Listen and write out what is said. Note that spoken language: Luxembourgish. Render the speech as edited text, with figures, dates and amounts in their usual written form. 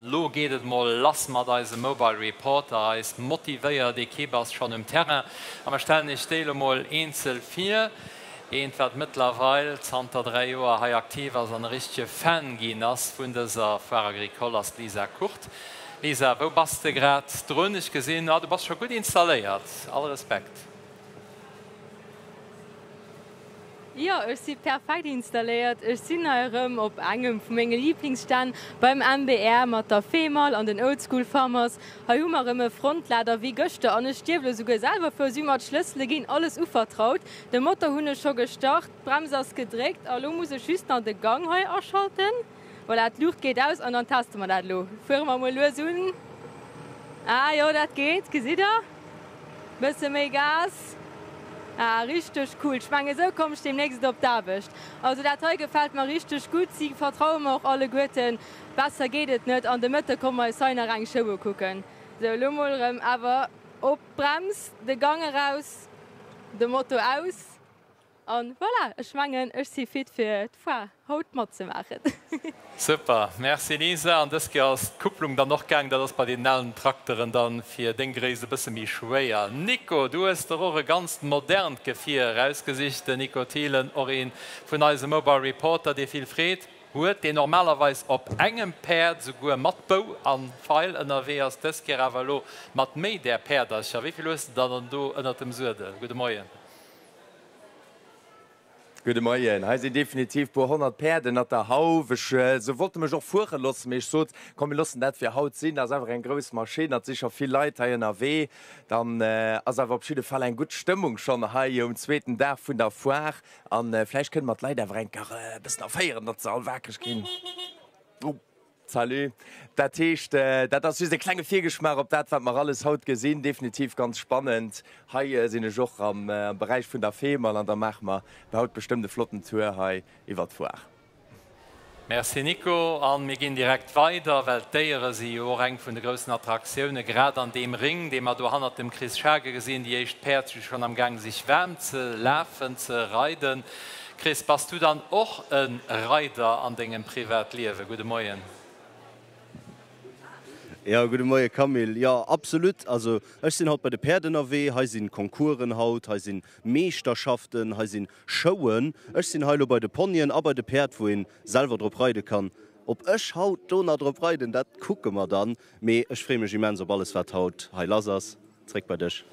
Lo geet et mol lass mat eisem Mobile Reporter. Eis motivéiert Ekipp ass schonn um Terrain a mer stellen iech déi lo mol eenzel vir. Eent wat mëttlerweil zanter 3 Joer hei aktiv ass an e richtege Fan ginn ass vun dëser Foire Agricole ass d'Lisa Kurt. Lisa, wou bass de grad drun? Ech gesinn, ah du bass scho gutt installéiert. All Respekt. Jo, ech si perfekt installéiert. Ech sinn hei erëm op engem vu menge Liiblingsstänn beim MBR mat der Femall an den Old School Farmers. Hei hu mer erëm e Frontlader wéi gëschter an ech dierf elo souguer selwer fueren. Si hu mer d'Schlëssele ginn, alles uvertraut. De Motor hunn ech scho gestart, d'Brems ass gedréckt a lo muss ech just nach de Gang hei aschalten. Voilà, d'Luucht geet aus an dann teste mer dat elo. Fuere mer mol lues un. Ah jo, dat geet, gesitt der. Bësse méi Gas. Ah, richteg cool. Ech mengen, esou komm ech deemnächst op d'Aarbecht. Also dat hei gefält mer richteg gutt. Si vertraue mer och alleguerten. Besser geet et net. An de Mëtte komme mer eis hei nach eng Show ukucken. Sou, elo mol erëm awer op d'Brems, de Gang eraus, de Moto aus. An voilà, ech mengen ech si fit fir d'Foire haut matzemaachen. Super, merci Lisa. An dës Kéier ass d'Kupplung dann och gaang, dat ass bei deenen alen Trakteren dann fir deng Gréisst e bësse méi schwéier. Nico, du hues der och e ganzt modernt Gefier erausgesicht, den Nico Thielen, och ee vun eise Mobile Reporter, dee vill Freed huet, deen normalerweis op engem Päerd, souguer mat Bou a Feil ënnerwee ass, dës Kéier awer elo mat méi där Päerdercher. Wéi vill hues de der dann do ënnert dem Suedel? Gudde Moien. Gudde Moien, hei sinn definitiv puer 100 Päerd ënnert der Hauf. Ech se wollte mech och fuere loossen, mee ech sot, komm mir loossen dat fir haut sinn. Ass awer eng grouss Maschinn, et si scho vill Leit hei ënnerwee. Dann ass awer op jidde Fall eng gutt Stëmmung schonn hei um zweeten Dag vun der Foire. An vläicht kënne mer d'Leit awer eng Kar e bëssen erféieren, datt se all wakereg ginn. Salut. Dat heescht, dat ass just e klenge Virgeschmaach op dat, wat mer alles haut gesinn. Definitiv ganz spannend. Hei sinn ech och am Beräich vun der Femall an da maache mer haut bestëmmt e flotten Tour hei iwwer d'Foire. Merci Nico. An mir ginn direkt weider, well d'Déiere si jo och eng vun de groussen Attraktioune grad an deem Ring, dee mer do hannert dem Chris Schagen gesinn. Déi éischt Päerd si schonn am Gaang sech waarm ze lafen, ze reiden. Chris, bass du dann och e Reider an dengem Privatliewen? Gudde Moien. Jo, gudde Moie Camille. Jo, absolut. Also ech sinn haut bei de Päerd ënnerwee. Hei si Concoursen haut, hei si Meeschterschaften, hei si Showen. Ech sinn hei elo bei de Ponyen a bei de Päerd, wou ee selwer drop reide kann. Ob ech haut do nach drop reiden, dat kucke mer dann. Mee ech freeë mech immens op alles, wat haut hei lass ass. Zréck bei dech.